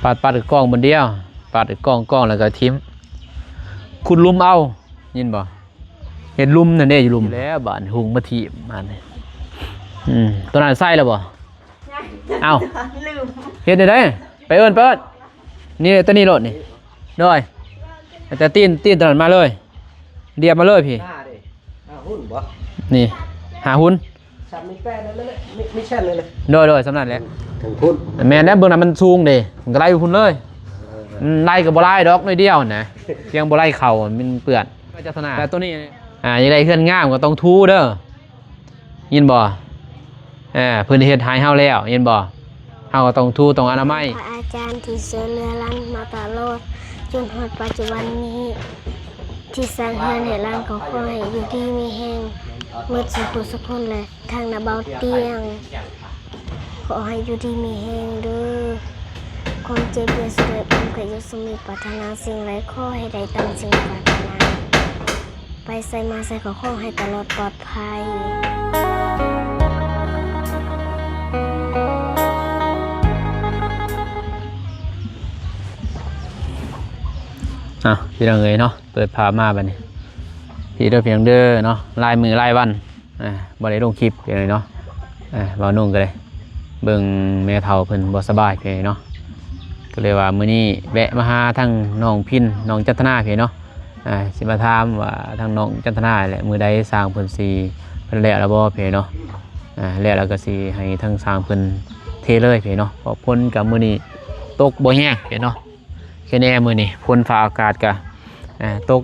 ປັດ ປັດກອງບ່ອນດຽວ ປັດກອງ ກອງແລ້ວກໍຖິ້ມ ຂຸດຫຼຸມເອົາ ຍິນບໍ່? ເຮັດຫຼຸມນັ້ນເດ້ ຢູ່ຫຼຸມແລ້ວ ບາດຮຸ່ງມາຖີບມານີ້ ອືມ ຕົວນັ້ນໃສ່ແລ້ວບໍ່? ເອົ້າ ລືມ ເຮັດແນວໃດ? ໄປເອີ້ນ ໄປເອີ້ນ ນີ້ ຕົວນີ້ໂລດນີ້ ໂດຍ ແຕ່ຕີນ ຕີນຕົວນັ້ນມາເລີຍ ດຽບມາເລີຍພີ້ ຫ້າເດ້ ຫ້າຫຸ້ນບໍ່? ນີ້ ຫ້າຫຸ້ນ ສ່ຳນີ້ແປນນັ້ນແຫຼະ ມີ ມີແຊ່ນນັ້ນແຫຼະ ໂດຍ ໂດຍ ສ່ຳນັ້ນແຫຼະ ເທິງພຸ້ນ ແມ່ນແລ້ວ ເບິ່ງນັ້ນມັນສູງເດ້ ມັນກໍໄຫຼໄປພຸ້ນເລີຍ ເອີ ມັນໄຫຼກໍບໍ່ຫຼາຍດອກ ໜ້ອຍດຽວນະ ພຽງບໍ່ໄຫຼເຂົ້າ ມັນເປື້ອນ ແຕ່ຕົວນີ້ ອ່າ ຢາກໄດ້ເຮືອນງາມກໍຕ້ອງຖູເດີ ຍິນບໍ່? ເອີ ເພິ່ນເຮັດໃຫ້ເຮົາແລ້ວ ຍິນບໍ່? ເຮົາກໍຕ້ອງຖູ ຕ້ອງອະນາໄມ ຂອບໃຈພະອາຈານທີ່ຊ່ວຍເຫຼືອຫຼານມາຕະຫຼອດ ຈົນຮອດປັດຈຸບັນນີ້ ທີ່ສ້າງເຮືອນໃຫ້ຫຼານ ກໍຂໍໃຫ້ຢູ່ດີມີແຮງໝົດສູ່ຜູ້ສູ່ຄົນ ແລະ ທາງນ້າບ່າວຕຽງ ຂໍໃຫ້ຢູ່ດີມີແຮງເດີ ຄວາມເຈັບຢ່າສະເດີດ ຄວາມໄຂ້ຢ່າຊຸມີ ປາດຖະໜາສິ່ງໃດ ຂໍໃຫ້ໄດ້ຕາມສິ່ງປາດຖະໜາ ໄປໃສມາໃສກໍຂໍໃຫ້ຕະຫຼອດປອດໄພ. ອ້າວ ພີ່ນ້ອງເອີຍເນາະ ເປີດພາບມາບັດນີ້ ພີ່ເດີ ພີ່ນ້ອງເດີເນາະ ຫຼາຍມື້ຫຼາຍວັນ ອ່າ ບໍ່ໄດ້ລົງຄລິບເລີຍເນາະ ອ່າ ເວົ້າໜຸ່ງກໍໄດ້ ເບິ່ງແມ່ເຖົ້າເພິ່ນບໍ່ສະບາຍເລີຍເນາະ ກໍເລີຍວ່າມື້ນີ້ແວະມາຫາທາງນ້ອງພິນ ນ້ອງຈັນທະນາເລີຍເນາະ ອ່າ ຊິມາຖາມວ່າທາງນ້ອງຈັນທະນາແຫຼະ ມື້ໃດຊ່າງເພິ່ນຊິ ເພິ່ນແລ້ວລະບໍ່ເລີຍເນາະ ອ່າ ແລ້ວລະກໍຊິໃຫ້ທາງຊ່າງເພິ່ນເທເລີຍເລີຍເນາະ ເພາະຝົນກໍມື້ນີ້ຕົກບໍ່ແຮງເລີຍເນາະ. ແຄ່ແນ່ມື້ນີ້ ຝົນຟ້າອາກາດກະ ເອີ ຕົກ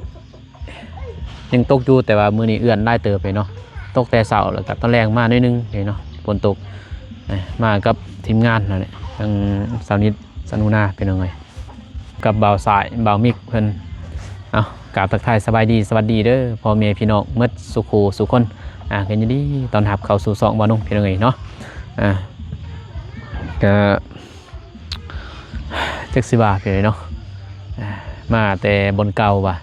ຍັງຕົກຢູ່ ແຕ່ວ່າມື້ນີ້ເອື້ອນຫຼາຍເຕີບເລີຍເນາະ ຕົກແຕ່ເຊົ້າ ແລ້ວກະຕອນແລງມາໜ້ອຍໜຶ່ງເລີຍເນາະ ຝົນຕົກ ເອີ ມາກັບທີມງານນັ້ນແຫຼະ ທັງສາວນິດ ສາວໜູນາ ພີ່ນ້ອງເອີຍ ກັບບ່າວສາຍ ບ່າວມິກເພິ່ນ ເອົາ ກາບທັກທາຍສະບາຍດີ ສະຫວັດດີເດີ ພໍ່ແມ່ພີ່ນ້ອງໝົດສູ່ຄູ່ສູ່ຄົນ ອ່າ ກໍຍິນດີຕ້ອນຮັບເຂົ້າສູ່ຊ່ອງບ່າວໜຸ່ງ ພີ່ນ້ອງເອີຍເນາະ ອ່າ ກໍ ຈັກຊິວ່າຈັ່ງໃດເນາະ ອ່າ ມາແຕ່ບ່ອນເກົ່າວ່າ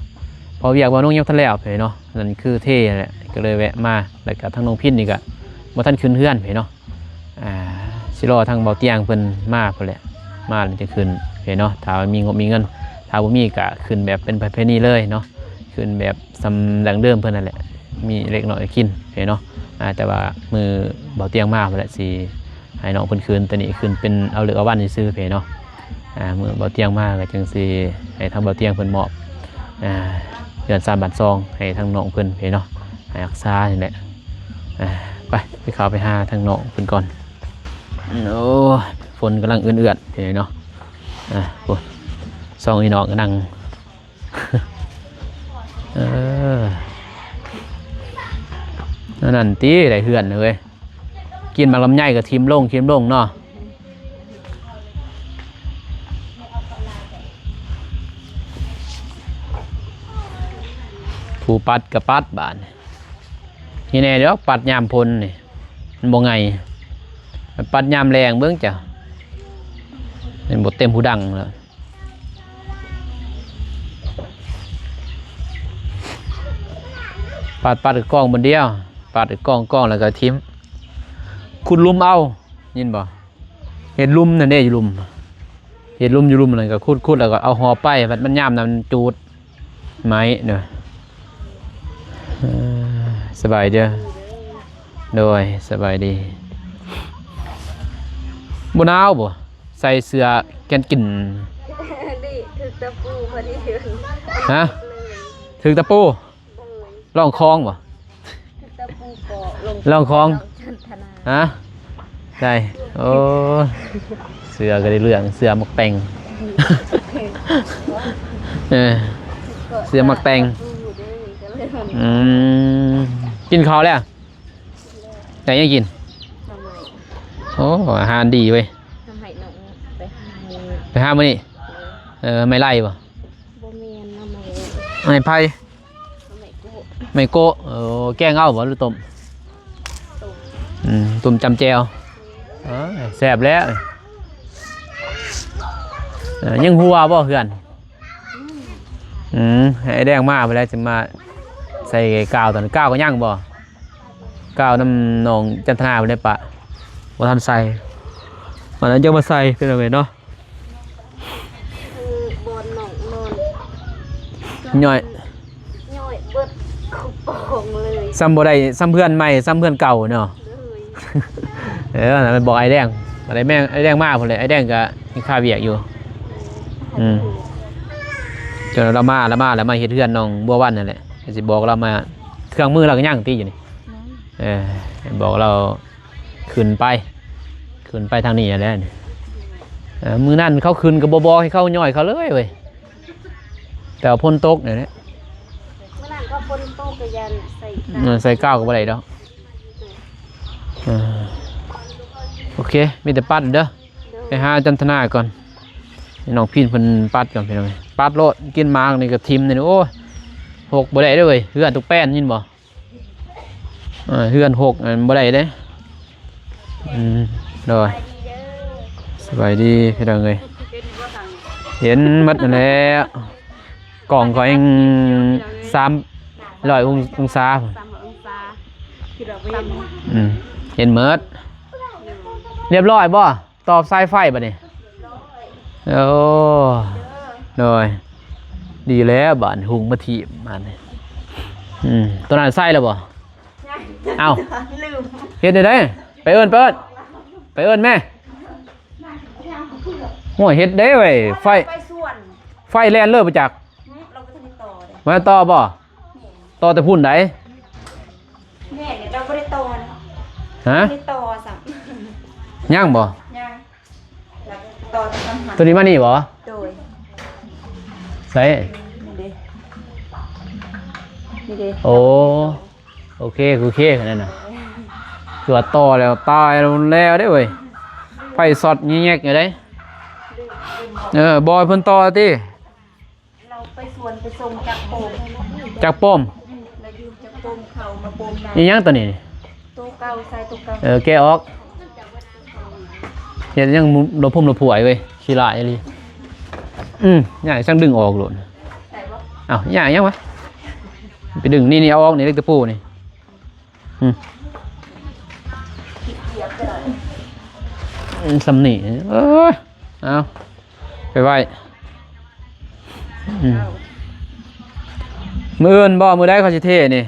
ເພາະວຽກບ່າວໜຸ່ງຍັງບໍ່ທັນແລ້ວເນາະ ນັ້ນຄືເທແຫຼະ ກໍເລີຍແວະມາ ແລ້ວກໍທາງນ້ອງພິນນີ້ກໍບໍ່ທັນຂຶ້ນເຮືອນເນາະ ອ່າ ຊິລໍທາງບ່າວຕຽງເພິ່ນມາພຸ້ນແຫຼະ ມາແລ້ວຈະຂຶ້ນເນາະ ຖ້າວ່າມີງົບມີເງິນ ຖ້າບໍ່ມີກໍຂຶ້ນແບບເປັນປະເພນີເລີຍເນາະ ຂຶ້ນແບບສ່ຳດັ້ງເດີມເພິ່ນນັ້ນແຫຼະ ມີເລັກນ້ອຍກໍກິນເນາະ ອ່າ ແຕ່ວ່າມື້ບ່າວຕຽງມາພຸ້ນແຫຼະ ຊິ ໃຫ້ນ້ອງເພິ່ນຄືນ ແຕ່ນີ້ຄືນເປັນເອົາເລີກເອົາວັນຊື່ໆເນາະ ອ່າ ມື້ບ່າວຕຽງມາກໍຈຶ່ງຊິໃຫ້ທາງບ່າວຕຽງເພິ່ນມອບ ອ່າ ເຮືອນຊານບ້ານຊ່ອງໃຫ້ທາງນ້ອງເພິ່ນເນາະ ໃຫ້ຮັກສານີ້ແຫຼະ ອ່າ ໄປ ໄປເຂົ້າໄປຫາທາງນ້ອງເພິ່ນກ່ອນ ໂອ້ ຝົນກຳລັງເອື້ອນໆເນາະ ອ່າ ໂອ້ ສອງພີ່ນ້ອງກໍນັ່ງ ເອີ ອັນນັ້ນຕິ ໄດ້ເຮືອນເວີຍ ກິນໝາກລຳໄຍກໍຖິ້ມລົງ ຖິ້ມລົງເນາະ ຜູ້ປັດກໍປັດບາດນີ້ ນີ້ແນ່ດອກ ປັດຍາມຝົນນີ້ ມັນບໍ່ໄງ ປັດຍາມແລ້ງເບິ່ງເຈົ້າ ມັນບໍ່ເຕັມຜູ້ດັງແລ້ວ. ປາດ ປາດກອງບ່ອນດຽວ ປາດກອງ ກອງແລ້ວກໍຖິ້ມ ຂຸດຫຼຸມເອົາ ຍິນບໍ່? ເຮັດຫຼຸມນັ້ນເດ້ ຢູ່ຫຼຸມ ເຮັດຫຼຸມຢູ່ຫຼຸມນັ້ນກໍຂຸດ ຂຸດແລ້ວກໍເອົາຫອບໄປ ບັດມັນຍາມນັ້ນມັນຈູດໄມ້ເນາະ ເອີ ສະບາຍເດີ. ໂດຍ ສະບາຍດີ. ບໍ່ໜາວບໍ່? ໃສ່ເສື້ອແກນກິນ. ນີ້ຖືກຕະປູພໍດີ. ຮະ? ຖືກຕະປູ? ໂດຍ. ລອງຄອງບໍ່? ຖືກຕະປູກໍລົງ ລອງຄອງ. ຮະ? ໄດ້. ໂອ້ ເສື້ອກໍໄດ້ເລື່ອງ ເສື້ອໝາກແຕງ. ເອີ ເສື້ອໝາກແຕງ. ອືມ ກິນເຂົ້າແລ້ວ? ໄດ້ຫຍັງກິນ? ໜໍ່ໄມ້. ໂອ້ ອາຫານດີເວີຍ. ໜໍ່ໄມ້ນ້ອງໄປຫາມື້ ໄປຫາມື້ນີ້. ເອີ ໄມ້ໄລ່ບໍ່? ບໍ່ແມ່ນ ໜໍ່ໄມ້ ໄມ້ໄຜ່. ໜໍ່ໄມ້ໂກະ ໄມ້ໂກະ. ເອີ ແກງເອົາບໍ່ ຫຼືຕົ້ມ? ຕົ້ມ. ອືມ ຕົ້ມຈຳແຈ່ວ. ເອີ ແຊບແລ້ວ. ເອີ ຍັງຫົວບໍ່ເຮືອນ? ອືມ ໃຫ້ອ້າຍແດງມາພຸ້ນແຫຼະ ຊິມາໃສ່ກາວ. ຕອນນີ້ກາວກໍຍັງບໍ່? ກາວນຳນ້ອງຈັນທະນາພຸ້ນແຫຼະປະ ບໍ່ທັນໃສ່. ມັນຍັງມາໃສ່ ເປັນຈັ່ງໃດເນາະ? ຍ້ອຍ ຍ້ອຍເບິດຄຸປອງເລີຍ ສ່ຳບໍ່ໄດ້ ສ່ຳເຮືອນໃໝ່ ສ່ຳເຮືອນເກົ່າເນາະ. ໂດຍ ເອີ ນັ້ນບອກອ້າຍແດງ ອ້າຍແດງ ອ້າຍແດງມາພຸ້ນແຫຼະ ອ້າຍແດງກໍມີຄາວຽກຢູ່. ອືມ ຈົນລາວມາ ລາວມາ ລາວມາເຮັດເຮືອນນ້ອງບົວວັນນັ້ນແຫຼະ ກໍຊິບອກລາວມາ ເຄື່ອງມືລາວກໍຍັງຕິຢູ່ນີ້. ເອີ ບອກລາວຂຶ້ນໄປ ຂຶ້ນໄປທາງນີ້ແຫຼະ. ເອີ ມື້ນັ້ນເຂົາຂຶ້ນກໍບໍ່ບອກໃຫ້ເຂົາ ຍ້ອຍເຂົາເລີຍເວີຍ ແຕ່ວ່າຝົນຕົກນີ້ແຫຼະ ມື້ນັ້ນກໍຝົນຕົກ ກໍຢ້ານໃສ່ ເອີ ໃສ່ກາວກໍບໍ່ໄດ້ດອກ. ເອີ ໂອເຄ ມີແຕ່ປັດເດີ ໂດຍ ໄປຫາຈັນທະນາກ່ອນ ໃຫ້ນ້ອງພິນເພິ່ນປັດກ່ອນພີ່ນ້ອງ. ປັດໂລດ ກິ່ນໝາກນີ້ກໍຖິ້ມນີ້ ໂອ້ຍ ຫົກບໍ່ໄດ້ເດີ້ເວີຍ ເຮືອນຕົກແປ້ນ ຍິນບໍ່? ເອີ ເຮືອນຫົກ ອັນ ບໍ່ໄດ້ເດ້. ອືມ ໂດຍ ສະບາຍດີພີ່ນ້ອງເອີຍ ເຫັນໝົດຫັ້ນແຫຼະ ກ້ອງຂ້ອຍຍັງສາມຮ້ອຍອົງ ອົງສາ ສາມຮ້ອຍອົງສາ ອືມ ເຫັນໝົດ. ລຽບຮ້ອຍບໍ່? ຕໍ່ສາຍໄຟບັດນີ້. ໂອ້ ໂດຍ ດີແລ້ວ ບາດຮຸ່ງມາຖີບບາດນີ້. ອືມ ຕົວນັ້ນໃສ່ແລ້ວບໍ່? ຍັງ ເອົ້າ ລືມ ເຮັດແນວໃດ? ໄປເອີ້ນ ໄປເອີ້ນ ໄປເອີ້ນແມ່. ໂອ້ຍ ເຮັດເດ້ເວີຍ ໄຟ ໄຟແລ່ນເລີຍບໍ່ຈັກ. ຫື ເຮົາບໍ່ທັນໄດ້ຕໍ່ເດ້ ບໍ່ໄດ້ຕໍ່ບໍ່? ແມ່ນ ຕໍ່ແຕ່ພຸ້ນໃດ. ແມ່ນ ເຮົາບໍ່ໄດ້ຕໍ່ນະ. ຮະ? ບໍ່ໄດ້ຕໍ່ຊ້ຳ. ຍັງບໍ່? ຍັງ ຕໍ່ແຕ່ສຳພັນ ຕົວນີ້ມານີ້ບໍ່? ໂດຍ ໃສ? ນີ້ເດ້ ນີ້ເດ້. ໂອ້ ໂອເຄ ໂອເຄ ອັນນັ້ນນະ ເອີ ຄືວ່າຕໍ່ແລ້ວຕາຍແລ້ວ ແລ້ວເດ້ເວີຍ ໄຟຊັອດແຍກໆຢູ່ເດ້. ເອີ ບໍ່ໃຫ້ເພິ່ນຕໍ່ຕິ. ເຮົາໄປສວນໄປສົ່ງຈັກໂປມ ຈັກໂປມ ອືມ ແລ້ວຢືມຈັກໂປມເຂົາມາໂປມນາ. ອີຫຍັງຕົວນີ້? ໂຕເກົ່າ ໃສ່ໂຕເກົ່າ. ເອີ ແກະອອກ ເຮັດຫຍັງ ລະພຸ່ມລະພວຍເວີຍ ຂີ້ຫຼ້າຍອີ່ຫຼີ. ອືມ ຍາກ ຊ່າງດຶງອອກໂລດ. ໄດ້ບໍ່? ອ້າວ ຍາກຫຍັງວະ ໄປດຶງ ນີ້ໆ ເອົາອອກນີ້ ເຫຼັກຕະປູນີ້. ອືມ ອືມ ສ່ຳນີ້ ເອີຍ ເອົາ ໄປໄວ້. ອືມ ມື້ອື່ນບໍ່? ມື້ໃດເຂົາຊິເທນີ້?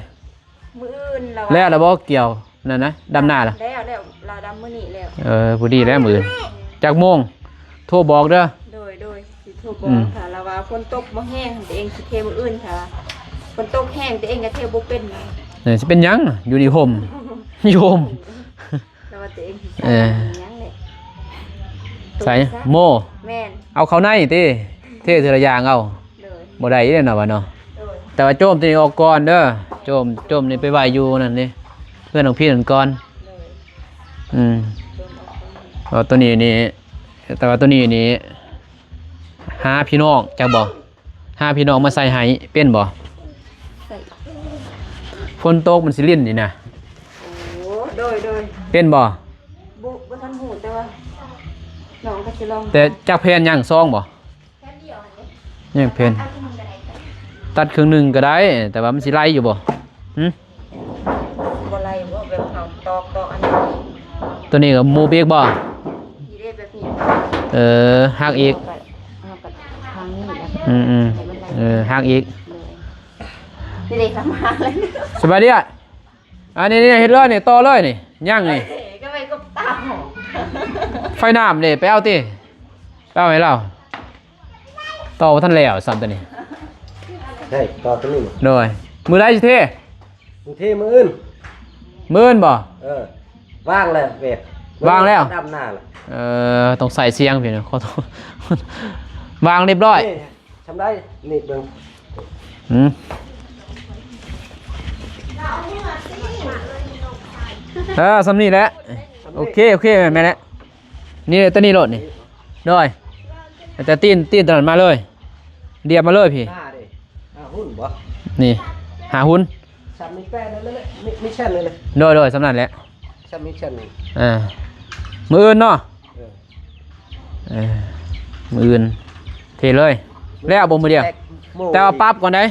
ມື້ອື່ນລະ ແລ້ວລະບໍ່? ກ່ຽວນັ້ນນະ ດຳນາລະ? ແລ້ວ ແລ້ວ ລາວດຳມື້ນີ້ແລ້ວ. ເອີ ພໍດີແລ້ວມື້ອື່ນ. ຈັກໂມງ? ໂທບອກເດີ. ໂດຍ ໂດຍ ຊິໂທບອກ. ອືມ ຖ້າລາວວ່າຝົນຕົກບໍ່ແຮງ ຕົວເອງຊິເທມື້ອື່ນ. ຖ້າຝົນຕົກແຮງ ຕົວເອງກໍເທບໍ່ເປັນ. ເອີ ຊິເປັນຫຍັງ? ຢູ່ນີ້ຮົ່ມ ຢູ່ຮົ່ມ. ແຕ່ວ່າຕົວເອງຊິ ເອີ ຫຍັງແຫຼະ ໃສ່ໂມ. ແມ່ນ ເອົາເຂົ້າໃນຕິ ເທເທື່ອລະຢ່າງເອົາ. ໂດຍ ບໍ່ໄດ້ເດ້ເນາະ ວ່າເນາະ. ໂດຍ ແຕ່ວ່າໂຈມຕົວນີ້ອອກກ່ອນເດີ. ໂຈມ ໂຈມນີ້ໄປໄວ້ຢູ່ນັ້ນເດ້ ເຮືອນຂອງພີ່ນັ້ນກ່ອນ. ໂດຍ ອືມ ໂຈມອອກກ່ອນ. ເພາະວ່າຕົວນີ້ນີ້ ແຕ່ວ່າຕົວນີ້ນີ້ ຫາພີ່ນ້ອງ ຈັກບໍ່? ຫາພີ່ນ້ອງມາໃສ່ໃຫ້ເປັນບໍ່? ໃສ່ ຝົນຕົກມັນຊິຫຼິ້ນນີ້ນະ. ໂອ້ ໂດຍ ໂດຍ ເປັນບໍ່? ບໍ່ ບໍ່ທັນຮູ້ ແຕ່ວ່ານ້ອງກໍຊິລອງ. ແຕ່ຈັກແຜ່ນ ຍັງສອງບໍ່? ແຜ່ນດຽວຫັ້ນເດ້ ຍັງແຜ່ນ ຕັດເຄິ່ງໜຶ່ງກໍໄດ້ ແຕ່ວ່າມັນຊິໄລ່ຢູ່ບໍ່? ຫຶ ບໍ່ໄລ່ບໍ່? ແບບເຮົາຕອກ ຕອກອັນນີ້ ຕົວນີ້ກໍໝູ່ເບກບໍ່? ນີ້ເດ້ ແບບນີ້. ເອີ ຫັກອີກ ເຮົາກໍ ເຮົາກໍທາງນີ້ແຫຼະ. ອືມໆ ໃຫ້ມັນໄລ່ ເອີ ຫັກອີກ. ໂດຍ ນີ້ເດ້ ສຳມາເລີຍ. ສະບາຍດີ. ອັນນີ້ ນີ້ເຮັດເລີຍນີ້ ຕໍ່ເລີຍນີ້ ຍັງນີ້ ເອີ ກໍໄປກັບເຕົາ ໄຟນ້ຳເດ້ ໄປເອົາຕິ ໄປເອົາໃຫ້ລາວ. ຕໍ່ບໍ່ທັນແລ້ວຊ້ຳຕົວນີ້. ໃຊ່ ຕໍ່ຕົວນີ້. ໂດຍ ມື້ໃດຊິເທ? ມື້ເທມື້ອື່ນ. ມື້ອື່ນບໍ່? ເອີ ວາງແລ້ວເວກ ວາງແລ້ວ ດຳນາແລ້ວ. ເອີ ຕ້ອງໃສ່ສຽງພີ່ນ້ອງ ຂໍໂທດ ວາງຮຽບຮ້ອຍ. ນີ້ ຊ່ຳໃດ ນີ້ເບິ່ງ. ອືມ ເອີ ຊ່ຳນີ້ແຫຼະ. ໂອເຄ ໂອເຄ ແມ່ນແຫຼະ. ນີ້ ຕົວນີ້ໂລດນີ້. ໂດຍ ແຕ່ຕີນ ຕີນຕົວນັ້ນມາເລີຍ ລຽບມາເລີຍພີ່. ຫ້າເດ້ ຫ້າຫຸ້ນບໍ່? ນີ້ ຫ້າຫຸ້ນ. ຊ່ຳນີ້ແປນນັ້ນແຫຼະ ມີ ມີແຊ່ນນັ້ນແຫຼະ. ໂດຍ ໂດຍ ຊ່ຳນັ້ນແຫຼະ. ຊ່ຳນີ້ແຊ່ນນີ້. ເອີ ມື້ອື່ນເນາະ. ເອີ ເອີ ມື້ອື່ນເທເລີຍ ແລ້ວບໍ່ມື້ດຽວ. ແຕ່ວ່າປັບກ່ອນໄດ໋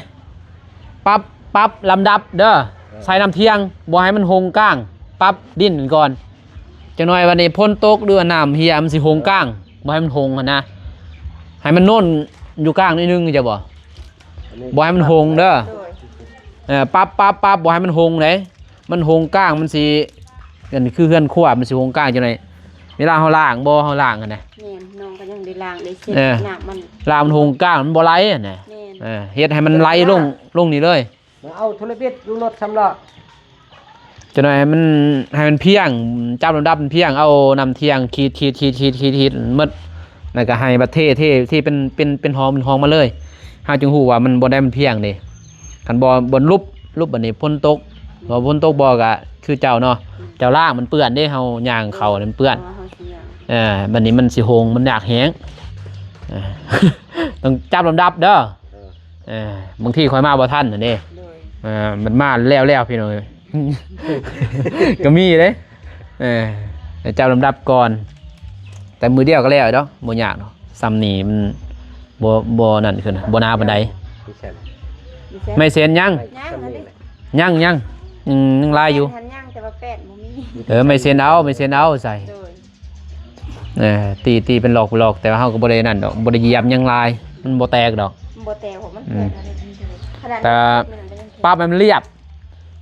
ປັບ ປັບລຳດັບເດີ. ເອີ ໃສ່ນ້ຳທ່ຽງ ບໍ່ໃຫ້ມັນຫົງກາງ ປັບດິນກ່ອນ. ຈັກໜ່ອຍວັນນີ້ຝົນຕົກ ຫຼືວ່ານ້ຳເຫື່ອ ມັນຊິຫົງກາງ ບໍ່ໃຫ້ມັນຫົງຫັ້ນນະ ໃຫ້ມັນໂນ້ນຢູ່ກາງໜ້ອຍໜຶ່ງ ເຈົ້າບໍ່? ບໍ່ໃຫ້ມັນຫົງເດີ. ໂດຍ ເອີ ປັບ ປັບ ປັບ ບໍ່ໃຫ້ມັນຫົງເດ້. ມັນຫົງກາງ ມັນຊິ ອັນນີ້ຄືເຮືອນຄົວ ມັນຊິຫົງກາງຈັ່ງໃດ. ເວລາເຮົາລ້າງບໍ່ ເຮົາລ້າງຫັ້ນນະ ແມ່ນ ນ້ອງກໍຍັງໄດ້ລ້າງໄດ້ເຊັດ ເອີ ນ້ຳມັນ ລ້າງມັນຫົງກາງ ມັນບໍ່ໄຫຼຫັ້ນນະ. ແມ່ນ ເອີ ເຮັດໃຫ້ມັນໄຫຼລົງ ລົງນີ້ເລີຍ. ມາເອົາໂທລະບິດຢູ່ລົດຊຳລະ. ຈັກໜ່ອຍໃຫ້ມັນ ໃຫ້ມັນພຽງ ຈັບລຳດັບມັນພຽງ ເອົານ້ຳທ່ຽງຂີດ ຂີດ ຂີດ ຂີດ ຂີດ ຂີດໝົດ ແລ້ວກໍໃຫ້ບັດເທ ເທ ເທເປັນ ເປັນ ເປັນຫ້ອງ ເປັນຫ້ອງມາເລີຍ. ເຮົາຈຶ່ງຮູ້ວ່າມັນບ່ອນໃດມັນພຽງເດ້. ຄັນບໍ່ ບ່ອນຫຼຸບ ຫຼຸບບັດນີ້ຝົນຕົກ ພໍຝົນຕົກບໍ່ກໍຄືເຈົ້າເນາະ ເຈົ້າລ້າງມັນເປື້ອນເດ້ ເຮົາຍ່າງເຂົ້າມັນເປື້ອນ. ເອີ ບັດນີ້ມັນຊິຫົງ ມັນຍາກແຮງ. ເອີ ຕ້ອງຈັບລຳດັບເດີ. ເອີ ເອີ ບາງທີຂ້ອຍມາບໍ່ທັນຫັ້ນເດ້. ໂດຍ ເອີ ມັນມາແລ້ວໆ ພີ່ນ້ອງເອີຍ ກໍມີເດ້. ເອີ ໃຫ້ຈັບລຳດັບກ່ອນ ແຕ່ມື້ດຽວກໍແລ້ວດອກ ບໍ່ຍາກດອກ. ຊ່ຳນີ້ມັນບໍ່ ບໍ່ນັ້ນຂຶ້ນ ບໍ່ໜາປານໃດ. ໄມ້ເຊັນຍັງ ຍັງ ຍັງ ຍັງ ຍັງຫຼາຍຢູ່. ແປ້ນຫັ້ນຍັງ ແຕ່ວ່າແປ້ນບໍ່ມີ. ເອີ ໄມ້ເຊັນເອົາ ໄມ້ເຊັນເອົາໃສ່. ໂດຍ ເອີ ຕີ ຕີເປັນຫຼອກ ເປັນຫຼອກ ແຕ່ວ່າເຮົາກໍບໍ່ໄດ້ນັ້ນດອກ ບໍ່ໄດ້ຢຽບຫຍັງຫຼາຍ ມັນບໍ່ແຕກດອກ. ມັນບໍ່ແຕກ ເພາະມັນ ອືມ ແຂນອັນນີ້ ຂະໜາດ ແຕ່ ປັບໃຫ້ມັນລຽບ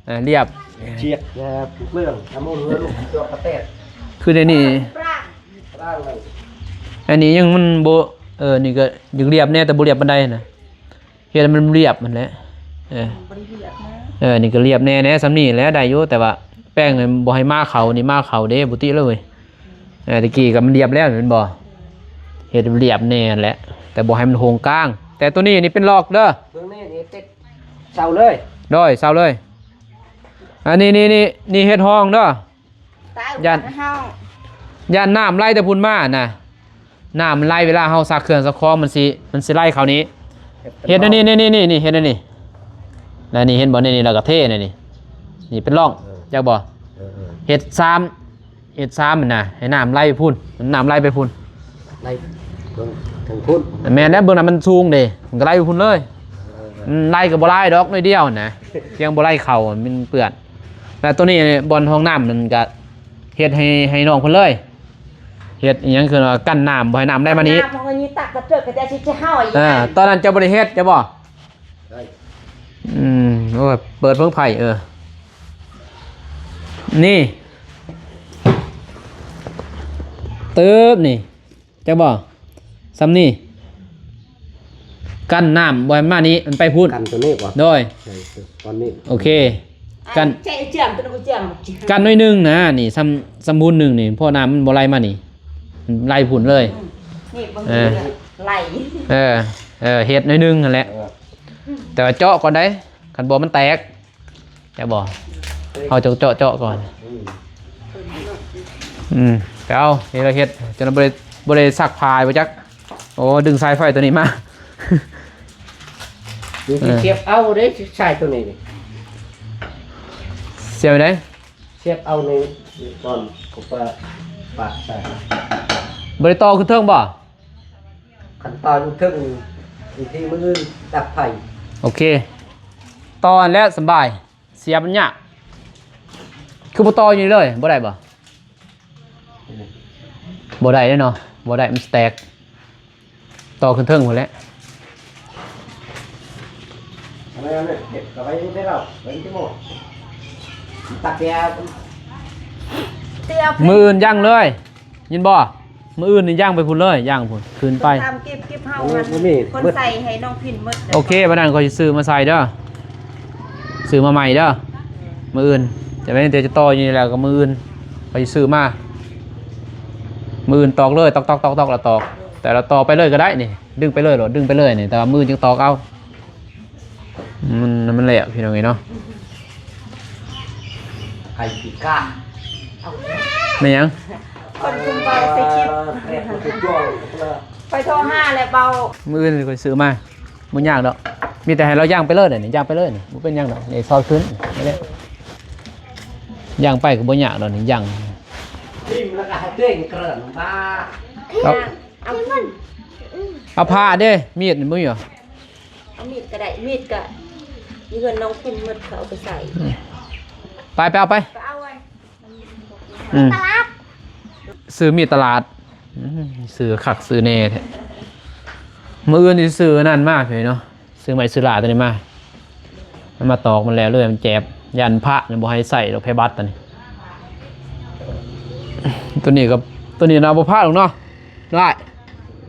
ເອີ ລຽບ ຈຽກ ເລື່ອງ ອາໂມເຮືອລູກ ຈອກກະແຕກ ຄືໃນນີ້ ອັນນີ້ຍັງມັນບໍ່ ເອີ ນີ້ກໍຢາກລຽບແດ່ ແຕ່ບໍ່ລຽບປານໃດນະ. ເຮັດໃຫ້ມັນລຽບຫັ້ນແຫຼະ. ເອີ ບໍ່ໄດ້ລຽບນະ. ເອີ ນີ້ກໍລຽບແດ່ ແດ່ ຊ່ຳນີ້ແຫຼະ ໄດ້ຢູ່ ແຕ່ວ່າແປ້ງນີ້ບໍ່ໃຫ້ມາເຂົ້າ ນີ້ມາເຂົ້າເດ້ ບໍ່ຕິເລີຍ. ເອີ ຕະກີ້ກໍມັນລຽບແລ້ວແມ່ນບໍ່? ເຮັດລຽບແດ່ຫັ້ນແຫຼະ ແຕ່ບໍ່ໃຫ້ມັນໂຮງກາງ. ແຕ່ໂຕນີ້ນີ້ເປັນຫຼອກເດີ ເບິ່ງນີ້ ນີ້ເຕັດເສົາເລີຍ. ໂດຍ ເສົາເລີຍ. ອັນນີ້ ນີ້ ນີ້ ນີ້ເຮັດຫ້ອງເດີ. ຢ້ານ ຢ້ານນ້ຳໄຫຼແຕ່ພຸ້ນມານະ ນ້ຳມັນໄຫຼ ເວລາເຮົາຊັກເຄື່ອງຊັກຂອງ ມັນຊິ ມັນຊິໄຫຼເຂົ້ານີ້. ເຮັດແນວນີ້ ນີ້ ນີ້ ນີ້ ເຮັດແນວນີ້ ແລ້ວນີ້ເຫັນບໍ່ ນີ້ ນີ້ ແລ້ວກໍເທແນວນີ້ ນີ້ເປັນຮ່ອງ. ເອີ ຈັກບໍ່? ເອີ ເອີ ເຮັດຊາມ ເຮັດຊາມຫັ້ນນະ ໃຫ້ນ້ຳໄຫຼໄປພຸ້ນ ນ້ຳໄຫຼໄປພຸ້ນ ໄຫຼເຖິງ ເຖິງພຸ້ນ. ແມ່ນແລ້ວ ເບື້ອງນັ້ນມັນສູງເດ້ ມັນກໍໄຫຼໄປພຸ້ນເລີຍ. ເອີ ເອີ ມັນໄຫຼກໍບໍ່ຫຼາຍດອກ ໜ້ອຍດຽວຫັ້ນນະ ພຽງບໍ່ໄຫຼເຂົ້າ ມັນເປື້ອນ. ແລ້ວໂຕນີ້ບ່ອນຫ້ອງນ້ຳນັ້ນກະເຮັດໃຫ້ ໃຫ້ນ້ອງເພິ່ນເລີຍ ເຮັດອີ່ຫຍັງຄືວ່າກັ້ນນ້ຳ ບໍ່ໃຫ້ນ້ຳໄຫຼມານີ້. ນ້ຳມັນກໍຍິງຕັກກະເຕີກກະແຕ່ຊິເຮົາອີກ. ເອີ ຕອນນັ້ນເຈົ້າບໍ່ໄດ້ເຮັດ ເຈົ້າບໍ່? ໄດ້ ອືມ ໂອ້ຍ ເປີດເພິ່ງໄຟ ເອີ ນີ້ ຕຶບ ນີ້ ຈັກບໍ່? ຊ່ຳນີ້ ກັ້ນນ້ຳບໍ່ໃຫ້ມານີ້ ມັນໄປພຸ້ນ. ກັນຕົວນີ້ບໍ່? ໂດຍ ໃສ່ຕົວນີ້ ໂອເຄ ກັ້ນ ໃສ່ເຈື່ອມ ຕົວນີ້ບໍ່ເຈື່ອມ ກັ້ນໜ້ອຍໜຶ່ງນະ ນີ້ ຊ່ຳ ຊ່ຳພຸ້ນໜຶ່ງນີ້ ເພາະນ້ຳມັນບໍ່ໄຫຼມານີ້ ໄຫຼພຸ້ນເລີຍ. ອືມ ນີ້ເບິ່ງ ເອີ ໄຫຼ ເອີ ເອີ ເຮັດໜ້ອຍໜຶ່ງຫັ້ນແຫຼະ. ເອີ ແຕ່ວ່າເຈາະກ່ອນໄດ໋ ຄັນບໍ່ມັນແຕກ. ຈະບໍ່ ເຮົາຈະເຈາະ ເຈາະກ່ອນ. ອືມ ອືມ ໄປເອົາ ນີ້ລະເຮັດ ຈົນບໍ່ໄດ້ ບໍ່ໄດ້ຊັກຜ້າບໍ່ຈັກ. ໂອ້ ດຶງສາຍໄຟຕົວນີ້ມາ ນີ້ຊິ ເອີ ສຽບເອົາເດ້ ສາຍຕົວນີ້ນີ້ ສຽບໄດ້ ສຽບເອົານີ້ກ່ອນ ກໍປະ ປະໃສ່. ບໍ່ໄດ້ຕໍ່ຂຶ້ນເທິງບໍ່? ຄັນຕໍ່ຢູ່ເທິງ ວິທີມື້ອື່ນດັບໄຟ. ໂອເຄ ຕໍ່ຫັ້ນແຫຼະສະບາຍ. ສຽບມັນຍາກ ຄືບໍ່ຕໍ່ຢູ່ນີ້ເລີຍ ບໍ່ໄດ້ບໍ່? ບໍ່ໄດ້ເດ້ເນາະ ບໍ່ໄດ້ ມັນຊິແຕກ ຕໍ່ຂຶ້ນເທິງພຸ້ນແຫຼະ. ມື້ອື່ນຢັ້ງເລີຍ. ຍິນບໍ່? ມື້ອື່ນນີ້ຍ່າງໄປພຸ້ນເລີຍ ຍ່າງພຸ້ນ ຂຶ້ນໄປ. ຕາມເກັບ ເກັບເຮົາຫັ້ນ ບໍ່ມີ ຄົນໃສ່ໃຫ້ນ້ອງພິນໝົດ. ໂອເຄ ບັດນັ້ນຂ້ອຍຊິຊື້ມາໃສ່ເດີ ຊື້ມາໃໝ່ເດີ. ມື້ອື່ນຈະແມ່ນແຕ່ຈະຕໍ່ຢູ່ນີ້ແລ້ວ ກໍມື້ອື່ນຂ້ອຍຊິຊື້ມາ. ມື້ອື່ນຕອກເລີຍ ຕອກໆໆໆ ແລ້ວຕອກ ແຕ່ລະຕໍ່ໄປເລີຍກໍໄດ້ນີ້ ດຶງໄປເລີຍໂລດ ດຶງໄປເລີຍນີ້ ແຕ່ວ່າມື້ອື່ນຈຶ່ງຕອກເອົາ. ມັນ ມັນແຫຼະ ພີ່ນ້ອງເອີຍເນາະ. ໄຜພິການ ແມ່ນຫຍັງ? ຄົນຄຸມເບົາໃສ່ຄລິບ ໄປໂທຫາແລ້ວເບົາ. ມື້ອື່ນຂ້ອຍຊື້ມາ ບໍ່ຍາກດອກ ມີແຕ່ໃຫ້ລາວຍ່າງໄປເລີຍນີ້ ຍ່າງໄປເລີຍນີ້ ບໍ່ເປັນຫຍັງດອກ. ນີ້ຊອດຂຶ້ນນີ້ແຫຼະ ຍ່າງໄປກໍບໍ່ຍາກດອກນີ້ ຍ່າງ ເອົາ ເອົາ ເອົາຜ້າເດ້ ມີດນີ້ບໍ່ມີຫວາ? ເອົາມີດກໍໄດ້ ມີດກໍຢູ່ເຮືອນນ້ອງພິນໝົດ ເຂົາເອົາໄປໃສ່. ອືມ ໄປ ໄປເອົາໄປ ໄປເອົາໄວ້. ອືມ ຕະຫຼາດ ຊື້ມີດຕະຫຼາດ. ອືມ ຊື້ຄັກຊື້ແນ່ແທ້. ມື້ອື່ນຊິຊື້ອັນນັ້ນມາເພິ່ນເນາະ ຊື້ໄມ້ຊື້ລາຕົວນີ້ມາ ມັນມາຕອກມັນແລ້ວເລີຍ ມັນແຈບ ຢ້ານພະມັນບໍ່ໃຫ້ໃຊ້ດອກ ແພບັດຕົວນີ້ ຕົວນີ້ກໍ ຕົວນີ້ນະບໍ່ພະດອກເນາະ ໄດ້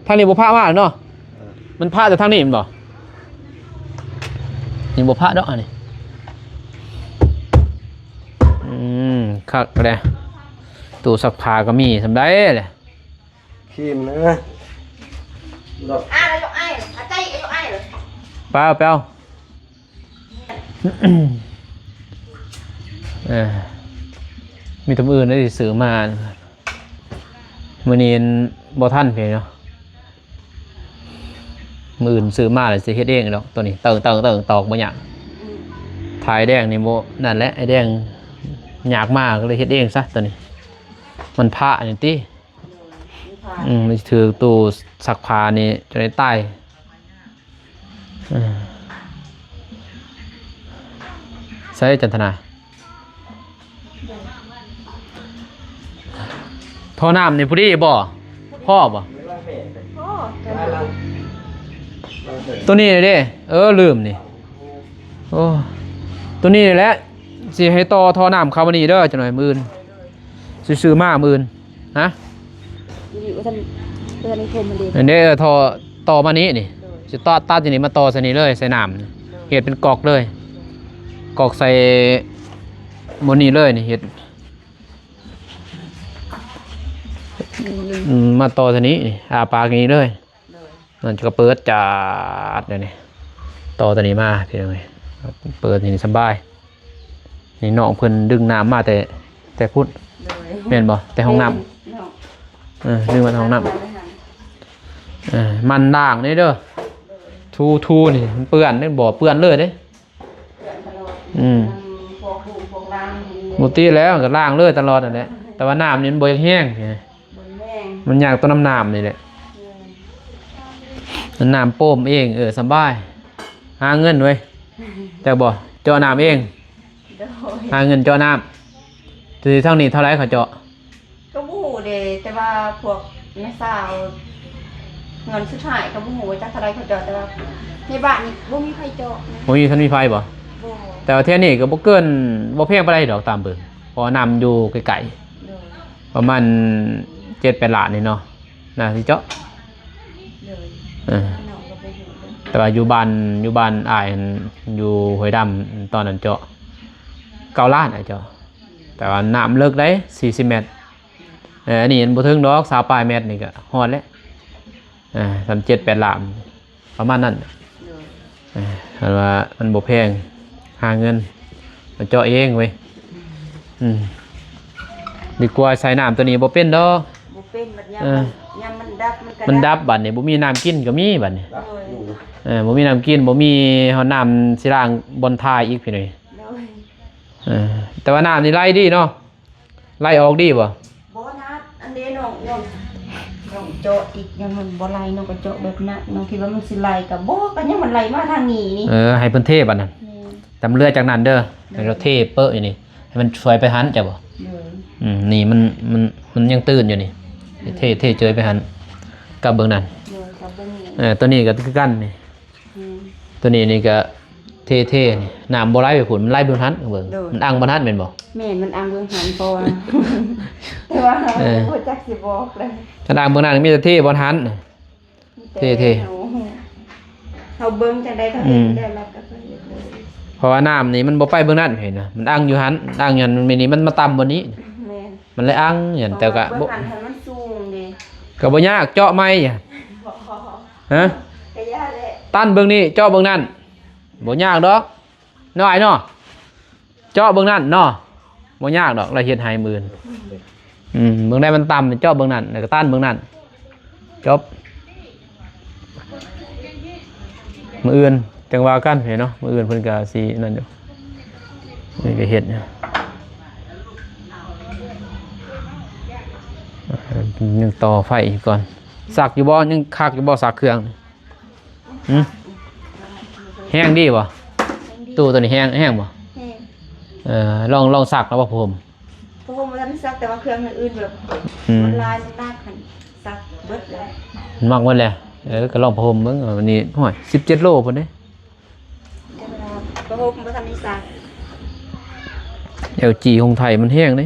ທາງນີ້ບໍ່ພະມາເນາະ ມັນພະແຕ່ທາງນີ້ແມ່ນບໍ່? ນີ້ບໍ່ພະດອກ ອັນນີ້ ອືມ ຄັກແຫຼະ ຕູ້ຊັກຜ້າກໍມີ ສ່ຳໃດແຫຼະ ຄຣີມນະ ອ່ານອາຍຸອ້າຍ ອາໄຕອາຍຸອ້າຍ ໄປເອົາ ໄປເອົາ ເອີ ມີແຕ່ມື້ອື່ນໄດ້ຊິຊື້ມາ ມື້ນີ້ບໍ່ທັນເດເນາະ ມື້ອື່ນຊື້ມາແລ້ວຊິເຮັດເອງດອກ ຕົວນີ້ເຕີງໆໆ ຕອກບໍ່ຍາກ ອືມ ຖ້າອ້າຍແດງນີ້ບໍ່ ນັ້ນແຫຼະ ອ້າຍແດງຍາກມາ ກໍເລີຍເຮັດເອງຊະ ຕົວນີ້ ມັນພະນີ້ຕິ ໂດຍ ມັນພະ ອືມ ມັນຊິຖືກຕູ້ຊັກຜ້ານີ້ຈົນໄດ້ຕາຍ ເອີ ໃສຈັນທະນາ ທໍ່ນ້ຳນີ້ພໍດີບໍ່? ພໍບໍ່? ພໍ ຕົວນີ້ເດ້ ເອີ ລືມນີ້ ໂອ້ ຕົວນີ້ແຫຼະ ຊິໃຫ້ຕໍ່ທໍ່ນ້ຳເຂົ້າມານີ້ເດີ ຈັກໜ່ອຍມື້ອື່ນ ຊິຊື້ມາມື້ອື່ນ ຮະ ຢູ່ນີ້ວ່າຊັ້ນ ເອີ ໃນໂທມມັນເດ້ ອັນນີ້ ເອີ ທໍ່ ຕໍ່ມານີ້ນີ້ ໂດຍ ຊິຕັດ ຕັດຢູ່ນີ້ມາຕໍ່ໃສ່ນີ້ເລີຍ ໃສ່ນ້ຳ ໂດຍ ເຮັດເປັນກອກເລີຍ ກອກໃສ່ໝົດນີ້ເລີຍນີ້ ເຮັດ ອືມ ມາຕໍ່ໃສ່ນີ້ນີ້ ອ້າປາກນີ້ເລີຍ ໂດຍ ມັນກໍເປີດຈາດແນວນີ້ ຕໍ່ຕົວນີ້ມາພີ່ນ້ອງເອີຍ ເປີດນີ້ສະບາຍ ນີ້ນ້ອງເພິ່ນດຶງນ້ຳມາແຕ່ ແຕ່ພຸ້ນ ໂດຍ ແມ່ນບໍ່? ແຕ່ຫ້ອງນ້ຳ ແມ່ນເນາະ ເອີ ດຶງມາແຕ່ຫ້ອງນ້ຳ ເອີ ມັນລ້າງນີ້ເດີ ໂດຍ ທູໆ ນີ້ມັນເປື້ອນເດ້ ບໍ່ເປື້ອນເລີຍເດ້ ເປື້ອນຕະຫຼອດ ອືມ ນຳພວກລູກພວກຫຼານ ບໍ່ຕິແລ້ວ ກໍລ້າງເລີຍຕະຫຼອດນັ້ນແຫຼະ ແຕ່ວ່ານ້ຳນີ້ມັນບໍ່ຢາກແຮງ ບໍ່ແຮງ ມັນຍາກຕົວນ້ຳ ນ້ຳນີ້ແຫຼະ ແມ່ນ ນ້ຳໂປ້ມເອງ ເອີ ສະບາຍ ຫາເງິນເວີຍ ຈັກບໍ່ ເຈາະນ້ຳເອງ ໂດຍ ຫາເງິນເຈາະນ້ຳ ທີ່ທາງນີ້ເທົ່າໃດເຂົາເຈາະ? ກໍບໍ່ຮູ້ເດ້ ແຕ່ວ່າພວກແມ່ສາວເຮືອນສຸດທ້າຍກໍບໍ່ຮູ້ວ່າຈັກເທົ່າໃດເຂົາເຈາະ ແຕ່ວ່າໃນບ້ານນີ້ບໍ່ມີໃຜເຈາະນະ ບໍ່ມີ ທັນມີໃຜບໍ່? ບໍ່ ແຕ່ວ່າແຖວນີ້ກໍບໍ່ເກີນ ບໍ່ແພງປານໃດດອກຕາມເບິ່ງ ເພາະວ່ານ້ຳຢູ່ໃກ້ໆ ໂດຍ ປະມານເຈັດແປດລ້ານນີ້ເນາະ ໜ້າຊິເຈາະ ໂດຍ ເອີ ນ້ອງກໍບໍ່ຮູ້ເດ້ ແຕ່ວ່າຢູ່ບ້ານ ຢູ່ບ້ານອ້າຍຫັ້ນ ຢູ່ຫ້ວຍດຳ ຕອນນັ້ນເຈາະເກົ້າລ້ານ ອ້າຍເຈາະ ແຕ່ວ່ານ້ຳເລິກໄດ໋ ສີ່ສິບແມັດ ເອີ ອັນນີ້ມັນບໍ່ເຖິງດອກ ຊາວປາຍແມັດນີ້ກໍຮອດແລ້ວ ເອີ ສ່ຳເຈັດແປດລ້ານ ປະມານນັ້ນ ໂດຍ ເອີ ຄັນວ່າມັນບໍ່ແພງ ຫາເງິນມາເຈາະເອງເວີຍ ອືມ ອືມ ດີກວ່າໃຊ້ນ້ຳຕົວນີ້ບໍ່ເປັນດອກ ບໍ່ເປັນ ບັດຍາມ ເອີ ມັນ ຍາມມັນດັບ ມັນກໍ ມັນດັບ ດັບ ບັດນີ້ບໍ່ມີນ້ຳກິນກໍມີບັດນີ້ ໂດຍ ເອີ ບໍ່ມີນ້ຳກິນ ບໍ່ມີຮອດນ້ຳຊິລ້າງບ່ອນຖ່າຍອີກພີ່ນ້ອງ ໂດຍ ເອີ ແຕ່ວ່ານ້ຳນີ້ໄຫຼດີເນາະ ໄຫຼອອກດີບໍ່? ບໍ່ນະ ອັນເດນ້ອງ ນ້ອງ ນ້ອງເຈາະອີກ ຍັງມັນບໍ່ໄຫຼ ນ້ອງກໍເຈາະແບບນັ້ນ ນ້ອງຄິດວ່າມັນຊິໄຫຼ ກໍບໍ່ ກໍຍັງມັນໄຫຼມາທາງນີ້ນີ້ ເອີ ໃຫ້ເພິ່ນເທບັດນັ້ນ ແມ່ນ ແຕ່ມັນເຫຼືອຈາກນັ້ນເດີ ໂດຍ ໃຫ້ເຮົາເທເປິຢູ່ນີ້ ໃຫ້ມັນຊ່ວຍໄປຫັ້ນ ເຈົ້າບໍ່? ໂດຍ ອືມ ນີ້ມັນ ມັນ ມັນຍັງຕື່ນຢູ່ນີ້ ໂດຍ ເທ ເທເຈີຍໄປຫັ້ນ ກັບເບິ່ງນັ້ນ ໂດຍ ກັບເບິ່ງນີ້ ເອີ ຕົວນີ້ກໍຄືກັນນີ້ ອືມ ຕົວນີ້ນີ້ກໍເທໆ ນີ້ ນ້ຳບໍ່ໄຫຼໄປພຸ້ນ ມັນໄຫຼໄປຫັ້ນ ເບິ່ງ ໂດຍ ມັນອັ່ງບ່ອນຫັ້ນແມ່ນບໍ່? ແມ່ນ ມັນອັ່ງເບິ່ງຫັ້ນ ເພາະວ່າ ແຕ່ວ່າ ເອີ ບໍ່ຈັກຊິບອກເລີຍ ຄັນອັ່ງເບິ່ງນັ້ນມີແຕ່ເທບ່ອນຫັ້ນ ມີແຕ່ ເທໆ ເຮົາ ເຮົາເບິ່ງຈັ່ງໃດກໍເຮັດ ອືມ ແລ້ວເຮົາກໍເຮັດເລີຍ ເພາະວ່ານ້ຳນີ້ມັນບໍ່ໄປເບິ່ງນັ້ນ ເຫັນນະ ມັນອັ່ງຢູ່ຫັ້ນ ອັ່ງຢູ່ຫັ້ນ ມັນນີ້ ມັນມາຕ່ຳບ່ອນນີ້ ແມ່ນ ມັນເລີຍອັ່ງຢູ່ຫັ້ນ ແຕ່ກໍບໍ່ ເພາະວ່າເບິ່ງຫັ້ນ ຄັນມັນສູງເດ້ ກໍບໍ່ຍາກ ເຈາະໃໝ່ ຮະ ກະຢ່າແຫຼະ ຕັນເບິ່ງນີ້ ເຈາະເບິ່ງນັ້ນ ບໍ່ຍາກດອກ ນ້ອຍເນາະ ເຈາະເບິ່ງນັ້ນເນາະ ບໍ່ຍາກດອກ ລະເຮັດໃຫ້ມື້ອື່ນ ອືມ ເບິ່ງໃດມັນຕ່ຳ ເຈາະເບິ່ງນັ້ນ ແລ້ວກໍຕັນເບິ່ງນັ້ນ ຈົບ ມື້ອື່ນຈັ່ງວ່າກັນເນາະ ມື້ອື່ນເພິ່ນກໍຊິນັ້ນຢູ່ ນີ້ກໍເຮັດຢູ່ ຍັງຕໍ່ໄຟອີກກ່ອນ ຊັກຢູ່ບໍ່? ຍັງຄັກຢູ່ບໍ່? ຊັກເຄື່ອງ ຫຶ? ແຮງດີບໍ່? ແຮງດີ ຕູ້ຕົວນີ້ແຮງ ແຮງບໍ່? ແຮງ ເອີ ລອງ ລອງຊັກແລ້ວບໍ່? ຜ້າຫົ່ມ ຜ້າຫົ່ມບໍ່ທັນໄດ້ຊັກ ແຕ່ວ່າເຄື່ອງອື່ນແບບ ອືມ ມັນຫຼາຍ ມັນໜັກຫັ້ນ ຊັກເບິດແລ້ວ ມັນມັກໝົດແລ້ວ ເອີ ກໍລອງຜ້າຫົ່ມເບິ່ງ ອັນນີ້ ໂອ້ຍ ສິບເຈັດໂລພຸ້ນເດ້ ຄົບບໍ່ທັນໄດ້ສ້າງ ແອວຈີ ຂອງໄທມັນແຮງເດ້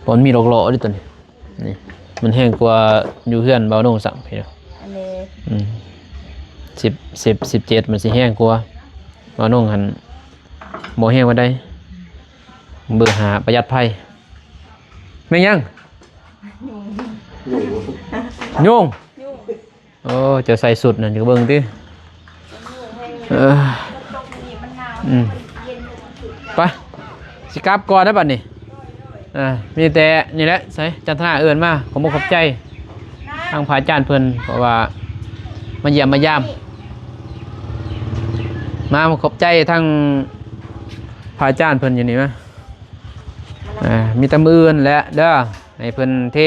ເພາະມັນມີດອກຫຼໍ່ເດ້ຕົວນີ້ ນີ້ ມັນແຮງກວ່າຢູ່ເຮືອນບ່າວນົງຊ້ຳພີ່ນ້ອງ ອັນນີ້ ອືມ ສິບ ສິບ ສິບເຈັດ ມັນຊິແຮງກວ່າ ບ່າວນົງຫັ້ນບໍ່ແຮງປານໃດ ເບີຫ້າ ປະຢັດໄຟ ແມ່ນຫຍັງ? ຍຸງ ຍຸງ ໂອ້ ເຈົ້າໃສ່ຊຸດນັ້ນ ຈະເບິ່ງຕິ ເອີ ອືມ ໄປ ຊິກັບກ່ອນນະບັດນີ້ ເອີ ມີແຕ່ນີ້ແຫຼະ ໃສ ຈັນທະນາເອີ້ນມາ ຂອບອົກຂອບໃຈທາງພະອາຈານເພິ່ນ ເພາະວ່າມາຢ້ຽມມາຢາມ ມາຂອບໃຈທາງພະອາຈານເພິ່ນຢູ່ນີ້ມາ ເອີ ມີແຕ່ມື້ອື່ນແຫຼະເດີ ໃຫ້ເພິ່ນເທ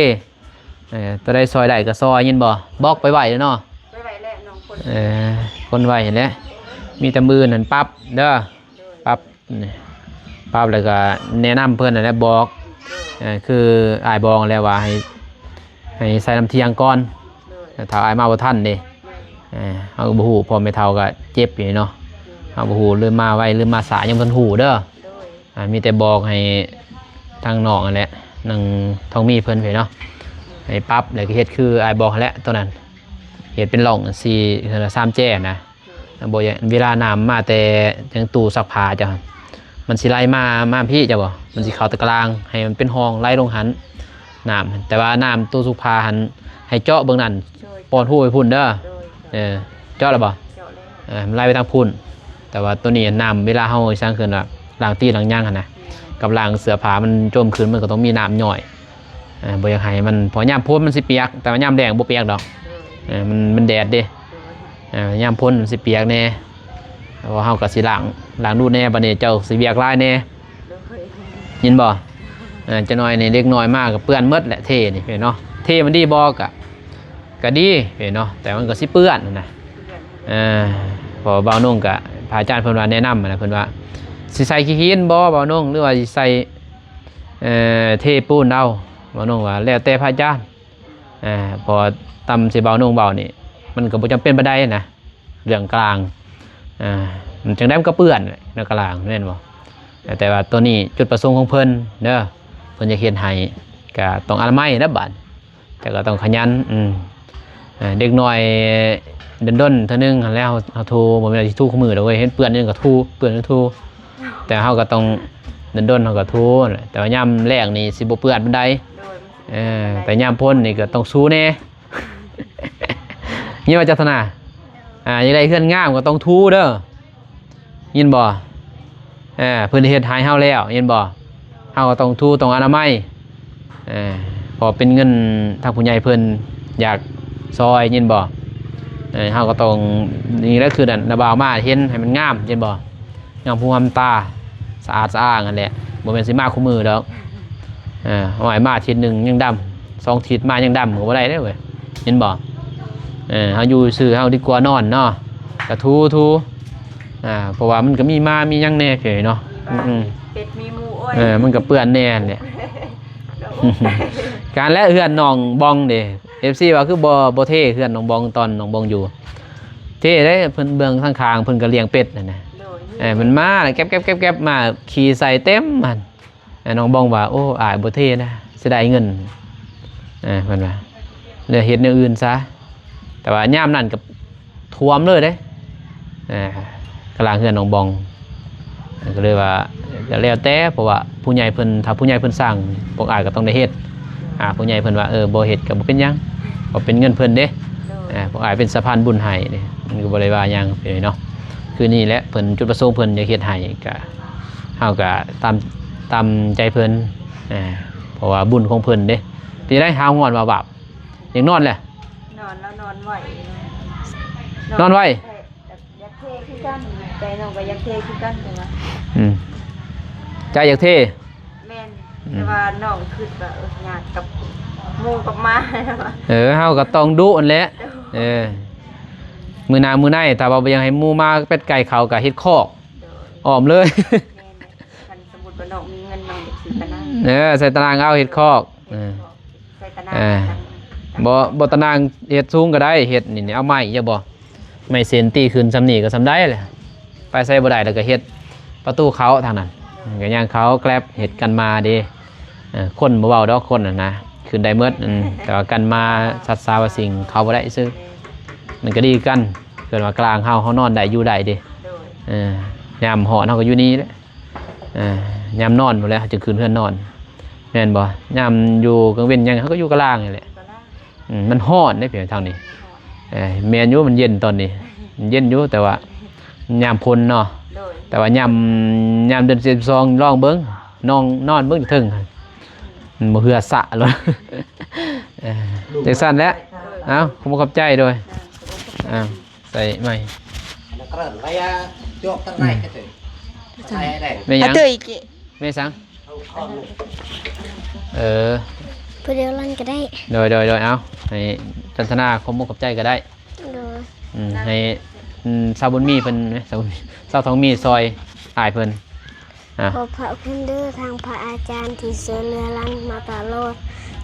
ເອີ ຕົວໃດຊ່ອຍໄດ້ກໍຊ່ອຍ ຍິນບໍ່? ບອກໄປໄວເນາະ ໄປໄວແລ້ວນ້ອງຄົນ ເອີ ຄົນໄວຫັ້ນແຫຼະ ມີແຕ່ມື້ອື່ນຫັ້ນປັບເດີ ໂດຍ ປັບ ປັບແລ້ວກໍແນະນຳເພິ່ນຫັ້ນແຫຼະ ບອກ ໂດຍ ເອີ ຄືອ້າຍບອກແລ້ວວ່າໃຫ້ ໃຫ້ໃສ່ນ້ຳທ່ຽງກ່ອນ ໂດຍ ຖ້າອ້າຍມາບໍ່ທັນເດ້ ໂດຍ ເອີ ເຮົາກໍບໍ່ຮູ້ ພໍ່ແມ່ເຖົ້າກໍເຈັບຢູ່ເນາະ ໂດຍ ເຮົາບໍ່ຮູ້ ຫຼືມາໄວ ຫຼືມາຊ້າ ຍັງບໍ່ທັນຮູ້ເດີ ໂດຍ ອ່າ ມີແຕ່ບອກໃຫ້ທາງນ້ອງຫັ້ນແຫຼະ ນາງທອງມີເພິ່ນເນາະ ໃຫ້ປັບ ແລ້ວກໍເຮັດຄືອ້າຍບອກຫັ້ນແຫຼະ ຕົວນັ້ນ ເຮັດເປັນຮ່ອງສີ່ ສາມແຈນະ ບໍ່ຢ່າ ເວລານ້ຳມາແຕ່ທາງຕູ້ຊັກຜ້າເຈົ້າ ມັນຊິໄຫຼມາ ມາພີ້ເຈົ້າບໍ່ ມັນຊິເຂົ້າແຕ່ກາງ ໃຫ້ມັນເປັນຮ່ອງໄຫຼລົງຫັ້ນ ນ້ຳ ແຕ່ວ່ານ້ຳຕູ້ຊັກຜ້າຫັ້ນ ໃຫ້ເຈາະເບິ່ງນັ້ນ ໂດຍ ປ່ອນຮູໄປພຸ້ນເດີ ໂດຍ ເອີ ເຈາະແລ້ວບໍ່? ເຈາະແລ້ວ ເອີ ມັນໄຫຼໄປທາງພຸ້ນ ແຕ່ວ່າໂຕນີ້ນ້ຳເວລາເຮົາ ອີຫຍັງ ເອີ້ນວ່າລ້າງຕີນລ້າງຫຍັງຫັ້ນນະ ອືມ ກັບລ້າງເສື້ອຜ້າ ມັນຈົມຂຶ້ນ ມັນກໍຕ້ອງມີນ້ຳຍ້ອຍ ເອີ ບໍ່ຢາກໃຫ້ມັນ ເພາະຍາມຝົນມັນຊິປຽກ ແຕ່ວ່າຍາມແລ້ງບໍ່ປຽກດອກ ໂດຍ ເອີ ມັນ ມັນແດດເດ້ ໂດຍ ເອີ ຍາມຝົນມັນຊິປຽກແດ່ ເພາະວ່າເຮົາກໍຊິລ້າງ ລ້າງດູແດ່ ບັດນີ້ເຈົ້າຊິວຽກຫຼາຍແດ່ ໂດຍ ຍິນບໍ່? ເອີ ຈັກໜ້ອຍນີ້ເດັກນ້ອຍມາກໍເປື້ອນໝົດແຫຼະ ເທນີ້ເຫັນເນາະ ເທມັນດີບໍ່? ກະ ກະດີເຫັນເນາະ ແຕ່ມັນກໍຊິເປື້ອນຫັ້ນນະ ເອີ ເພາະວ່າບ່າວນົງກະ ພະອາຈານເພິ່ນວ່າແນະນຳຫັ້ນນະ ເພິ່ນວ່າ ຊິໃສ່ຂີ້ຫີນບໍ່ບ່າວນົງ ຫຼືວ່າຊິໃສ່ ເອີ ເທປູນເອົາ ບ່າວນົງວ່າແລ້ວແຕ່ພະອາຈານ ອ່າ ເພາະວ່າຕາມທີ່ບ່າວນົງເວົ້ານີ້ ມັນກໍບໍ່ຈຳເປັນປານໃດນະ ເລື່ອງກາງ ອ່າ ມັນຈັ່ງໃດມັນກໍເປື້ອນແຫຼະ ແນວກາງ ແມ່ນບໍ່? ແຕ່ວ່າໂຕນີ້ຈຸດປະສົງຂອງເພິ່ນເດີ ເພິ່ນຢາກເຮັດໃຫ້ ກໍຕ້ອງອະນາໄມແຫຼະບາດ ແຕ່ກໍຕ້ອງຂະຫຍັນ ອືມ ເອີ ເດັກນ້ອຍດົນໆເທື່ອໜຶ່ງຫັ້ນແຫຼະ ເຮົາ ເຮົາຖູ ບໍ່ແມ່ນວ່າຊິຖູຄູ່ມື້ດອກເວີຍ ເຫັນເປື້ອນຫຍັງກໍຖູ ເປື້ອນຫຍັງກໍຖູ ແຕ່ເຮົາກໍຕ້ອງດົນໆເຮົາກໍຖູແຫຼະ ແຕ່ວ່າຍາມແລ້ງນີ້ຊິບໍ່ເປື້ອນປານໃດ ໂດຍ ເອີ ແຕ່ຍາມຝົນນີ້ກໍຕ້ອງຊູແດ່ ຍິນວ່າຈັກທະນາ ອ່າ ຢາກໄດ້ເຮືອນງາມກໍຕ້ອງຖູເດີ ຍິນບໍ່? ເອີ ເພິ່ນເຮັດໃຫ້ເຮົາແລ້ວ ຍິນບໍ່? ເຮົາກໍຕ້ອງຖູຕ້ອງອະນາໄມ ເອີ ເພາະເປັນເງິນທາງຜູ້ໃຫຍ່ເພິ່ນຢາກຊ່ອຍ ຍິນບໍ່? ເອີ ເຮົາກໍຕ້ອງ ນີ້ແຫຼະ ຄືນັ້ນ ລະບ່າວມາເຫັນໃຫ້ມັນງາມ ຍິນບໍ່? ງາມຫູງາມຕາ ສະອາດສະອ້າງຫັ້ນແຫຼະ ບໍ່ແມ່ນຊິມາຄູ່ມື້ດອກ ເອີ ເອົາໃຫ້ມາທິດໜຶ່ງຍັງດຳ ສອງທິດມາຍັງດຳກໍບໍ່ໄດ້ເດ້ເວີຍ ເຫັນບໍ່? ເອີ ເຮົາຢູ່ຊື່ເຮົາດີກວ່ານອນເນາະ ກະຖູ ຖູ ອ່າ ເພາະວ່າມັນກໍມີໝາມີຫຍັງແດ່ເພເນາະ ມີໝາ ອືມ ມີເປັດມີໝູ ໂອ້ຍ ເອີ ມັນກໍເປື້ອນແດ່ຫັ້ນແຫຼະ ການແລະເຮືອນນ້ອງບອງເດ້ ເອັຟຊີ ວ່າຄືບໍ່ ບໍ່ເທເຮືອນນ້ອງບອງ ຕອນນ້ອງບອງຢູ່ ເທເດ້ ເພິ່ນເບື້ອງທາງຂ້າງ ເພິ່ນກໍລ້ຽງເປັດຫັ້ນນະ ໂດຍ ເອີ ມັນມາແລ້ວແກັບໆໆໆ ມາຂີ້ໃສ່ເຕັມຫັ້ນ ແລ້ວນ້ອງບອງວ່າ ໂອ້ ອ້າຍບໍ່ເທນະ ເສຍດາຍເງິນ ເອີ ເພິ່ນວ່າ ເລີຍເຮັດແນວອື່ນຊະ ແຕ່ວ່າຍາມນັ້ນກໍຖ້ວມເລີຍເດ້ ເອີ ກະລາງເຮືອນນ້ອງບອງ ກໍເລີຍວ່າ ກໍແລ້ວແຕ່ ເພາະວ່າຜູ້ໃຫຍ່ເພິ່ນ ຖ້າຜູ້ໃຫຍ່ເພິ່ນສັ່ງ ພວກອ້າຍກໍຕ້ອງໄດ້ເຮັດ ອ່າ ຜູ້ໃຫຍ່ເພິ່ນວ່າ ເອີ ບໍ່ເຮັດກໍບໍ່ເປັນຫຍັງ ເພາະເປັນເງິນເພິ່ນເດ້ ໂດຍ ເອີ ພວກອ້າຍເປັນສະພານບຸນໃຫ້ເດ້ ມັນກໍບໍ່ໄດ້ວ່າຫຍັງເນາະ ຄືນີ້ແຫຼະ ເພິ່ນ ຈຸດປະສົງເພິ່ນຢາກເຮັດໃຫ້ ກະ ເຮົາກໍຕາມ ຕາມໃຈເພິ່ນ ເອີ ເພາະວ່າບຸນຂອງເພິ່ນເດ້ ເປັນຈັ່ງໃດ? ຫາວງອນວາບ ຢາກນອນແຫຼະ ນອນແລ້ວ ນອນໄວ ນອນໄວ ຢາກເທຄືກັນ ໃຈນ້ອງກໍຢາກເທຄືກັນ ແຕ່ວ່າ ອືມ ໃຈຢາກເທ ແມ່ນ ອືມ ແຕ່ວ່ານ້ອງຄິດວ່າ ເອີ ຍາກກັບໝູກັບໝາ ເອີ ເຮົາກໍຕ້ອງດຸຫັ້ນແຫຼະ ໂດຍ ເອີ ມື້ໜ້າມື້ໃນ ຖ້າວ່າບໍ່ຢາກໃຫ້ໝູໝາເປັດໄກ່ເຂົ້າ ກໍເຮັດຄອກ ໂດຍ ອ້ອມເລີຍ ແມ່ນ ຄັນສົມມຸດວ່ານ້ອງມີເງິນ ນ້ອງຢາກຊື້ຕາໜ່າງ ເອີ ໃສ່ຕາໜ່າງເອົາ ເຮັດຄອກ ເຮັດຄອກ ເອີ ໃສ່ຕາໜ່າງ ເອີ ບໍ່ ບໍ່ຕາໜ່າງເຮັດສູງກໍໄດ້ ເຮັດນີ້ ນີ້ ເອົາໄມ້ ເຈົ້າບໍ່ ໄມ້ເຊັນຕີຂຶ້ນສ່ຳນີ້ກໍສ່ຳໃດແຫຼະ ໄປໃສບໍ່ໄດ້ ແລ້ວກໍເຮັດປະຕູເຂົ້າທາງນັ້ນ ກໍຍ່າງເຂົ້າແກລັບ ເຮັດກັນມາເດ້. ເອີ ຄົນບໍ່ເວົ້າດອກ ຄົນນັ້ນນະ ຂຶ້ນໄດ້ໝົດ. ອືມ ແຕ່ວ່າກັນມາ ສັດສາວາສິ່ງເຂົ້າບໍ່ໄດ້ຊື່. ມັນກໍດີຄືກັນ ເກີດວ່າກະລາງເຮົາ ເຮົານອນໄດ້ຢູ່ໄດ້ເດ້. ໂດຍ ເອີ ຍາມຮ້ອນເຮົາກໍຢູ່ນີ້ແຫຼະ. ເອີ ຍາມນອນພຸ້ນແຫຼະ ເຮົາຈຶ່ງຂຶ້ນເຮືອນນອນ ແມ່ນບໍ່? ຍາມຢູ່ກາງເວັນຫຍັງ ເຮົາກໍຢູ່ກະລາງນີ້ແຫຼະ. ກະລາງ ອືມ ມັນຮ້ອນເດ້ ພີ່ນ້ອງ ທາງນີ້. ເອີ ແມ່ນຢູ່ ມັນເຢັນຕອນນີ້ ມັນເຢັນຢູ່ ແຕ່ວ່າຍາມຝົນເນາະ. ໂດຍ ແຕ່ວ່າຍາມ ຍາມເດືອນສິບສອງ ລອງເບິ່ງ ນ້ອງນອນເບິ່ງຢູ່ເທິງ ມັນບໍ່ເຫື່ອສະໂລດ. ເອີ ຈັ່ງຊັ້ນແຫຼະ. ເອົ້າ ຂອບໃຈ ໂດຍ. ເອົ້າ ໃສ່ໃໝ່ ອັນນັ້ນກໍເລີ່ມໄປ ອ່າ ຈວກຕັ້ງໃນ ອືມ ກະເຕີຍ ໃສ່ແດງ ແມ່ນຫຍັງ? ອາເຕີຍເກະ ແມ່ນຫຍັງ? ເອີ ຜູ້ດຽວລັນກໍໄດ້. ໂດຍ ໂດຍ ໂດຍ. ເອົາ ໃຫ້ຈັນທະນາຂອບມຸກຂອບໃຈກໍໄດ້. ໂດຍ ອືມ ໃຫ້ ອືມ ສາວບຸນມີເພິ່ນ ສາວບຸນມີ ສາວທອງມີຊ່ອຍອ້າຍເພິ່ນ. ອ່າ ຂອບພະຄຸນເດີ ທາງພະອາຈານທີ່ຊ່ວຍເຫຼືອຫຼັນມາຕະຫຼອດ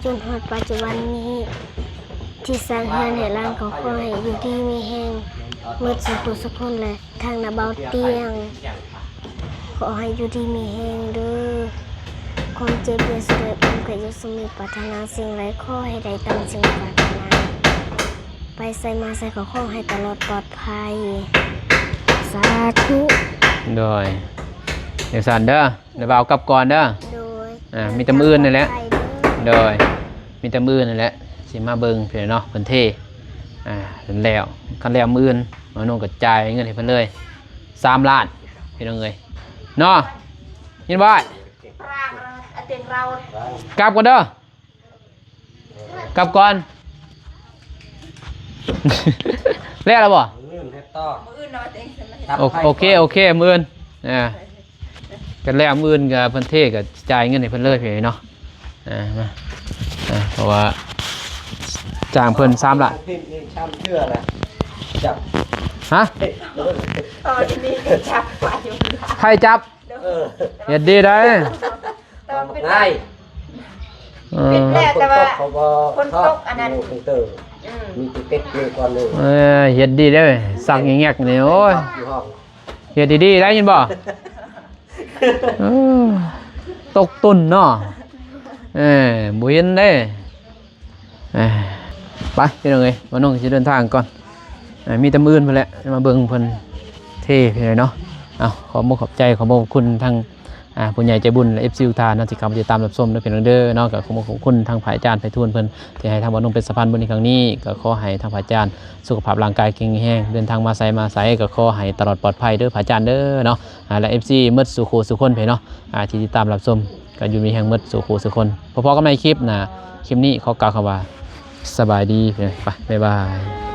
ຈົນຮອດປັດຈຸບັນນີ້ ທີ່ສ້າງເຮືອນໃຫ້ຫຼັນ. ກໍຂໍໃຫ້ຢູ່ດີມີແຮງໝົດສູ່ຜູ້ສູ່ຄົນ ແລະ ທາງນ້າບ່າວຕຽງ ຂໍໃຫ້ຢູ່ດີມີແຮງເດີ. ຄວາມເຈັບຢ່າສະເດີດ ຄວາມໄຂ້ຢ່າຊຸມີ ປາດຖະໜາສິ່ງໃດ ຂໍໃຫ້ໄດ້ຕາມສິ່ງປາດຖະໜາ. ໄປໃສມາໃສກໍຂໍໃຫ້ຕະຫຼອດປອດໄພ ສາທຸ. ໂດຍ ຈັ່ງຊັ້ນເດີ ດຽວບ່າວກັບກ່ອນເດີ. ໂດຍ ອ່າ ມີແຕ່ມື້ອື່ນນີ້ແຫຼະ. ໂດຍ ມີແຕ່ມື້ອື່ນນີ້ແຫຼະ ຊິມາເບິ່ງເພິ່ນເນາະ ເພິ່ນເທ ອ່າ ເພິ່ນແລ້ວ ຄັນແລ້ວມື້ອື່ນ ມາໂນກໍຈ່າຍເງິນໃຫ້ເພິ່ນເລີຍ ສາມລ້ານ ພີ່ນ້ອງເອີຍເນາະ. ຍິນບໍ່? ກັບກ່ອນເດີ. ກັບກ່ອນ ແລ້ວລະບໍ່? ມື້ອື່ນເຮັດຕໍ່ ມື້ອື່ນເນາະ ໂອ ໂອເຄ ໂອເຄ ມື້ອື່ນ ອ່າ ກັນແລ້ວມື້ອື່ນກໍເພິ່ນເທກໍຈ່າຍເງິນໃຫ້ເພິ່ນເລີຍພີ່ເນາະ. ອ່າ ມາ ອ່າ ເພາະວ່າຈ້າງເພິ່ນສາມລ້ານ ຜິດນີ້ຊ້ຳເທື່ອລະ ຈັບ ຮະ? ເອີ ເອີ ນີ້ຈັບໄປຢູ່ ໃຜຈັບ? ເອີ ເຮັດດີໄດ໋ ຕອນເປັນ ງ່າຍ ເອີ ເປັນແລ້ວ ແຕ່ວ່າຝົນຕົກ ອັນນັ້ນ ອືມ ມີແຕ່ເປັດຢູ່ກ່ອນເລີຍ. ເອີ ເຮັດດີເດ້ ສັກແງກໆນີ້ ໂອ້ຍ ຢູ່ຫ້ອງ ເຮັດດີໆໄດ້ຍິນບໍ່? ເອີ ຕົກຕຸ່ນເນາະ ເອີ ບໍ່ເຫັນເດ້. ອ່າ ໄປພີ່ນ້ອງເອີຍ ບ່າວນົງຊິເດີນທາງກ່ອນ. ອ່າ ມີແຕ່ມື້ອື່ນພຸ້ນແຫຼະ ມາເບິ່ງເພິ່ນເທພີ່ນ້ອງເນາະ. ເອົາ ຂອບມຸກຂອບໃຈ ຂອບຄຸນທາງ ອ່າ ຜູ້ໃຫຍ່ໃຈບຸນ ແລະ ເອັຟຊີ ທຸກທ່ານເນາະ ທີ່ເຂົ້າມາຕິດຕາມຮັບຊົມເດີພີ່ນ້ອງເດີເນາະ. ກໍຂອບຄຸນທາງພະອາຈານໄພທູນເພິ່ນ ທີ່ໃຫ້ທາງບ່າວນົງເປັນສະພານບຸນໃນຄັ້ງນີ້. ກໍຂໍໃຫ້ທາງພະອາຈານສຸຂະພາບຮ່າງກາຍແຂງແຮງ ເດີນທາງມາໃສມາໃສ ກໍຂໍໃຫ້ຕະຫຼອດປອດໄພເດີພະອາຈານເດີເນາະ. ອ່າ ແລະ ເອັຟຊີໝົດສູ່ຄູ່ສູ່ຄົນເນາະ ອ່າ ທີ່ຕິດຕາມຮັບຊົມ ກໍຢູ່ດີມີແຮງໝົດສູ່ຄູ່ສູ່ຄົນ. ພໍ້ໆກັນໃໝ່ຄລິບໜ້າ. ຄລິບນີ້ຂໍກ່າວຄຳວ່າ ສະບາຍດີ ໄປ ບາຍບາຍ.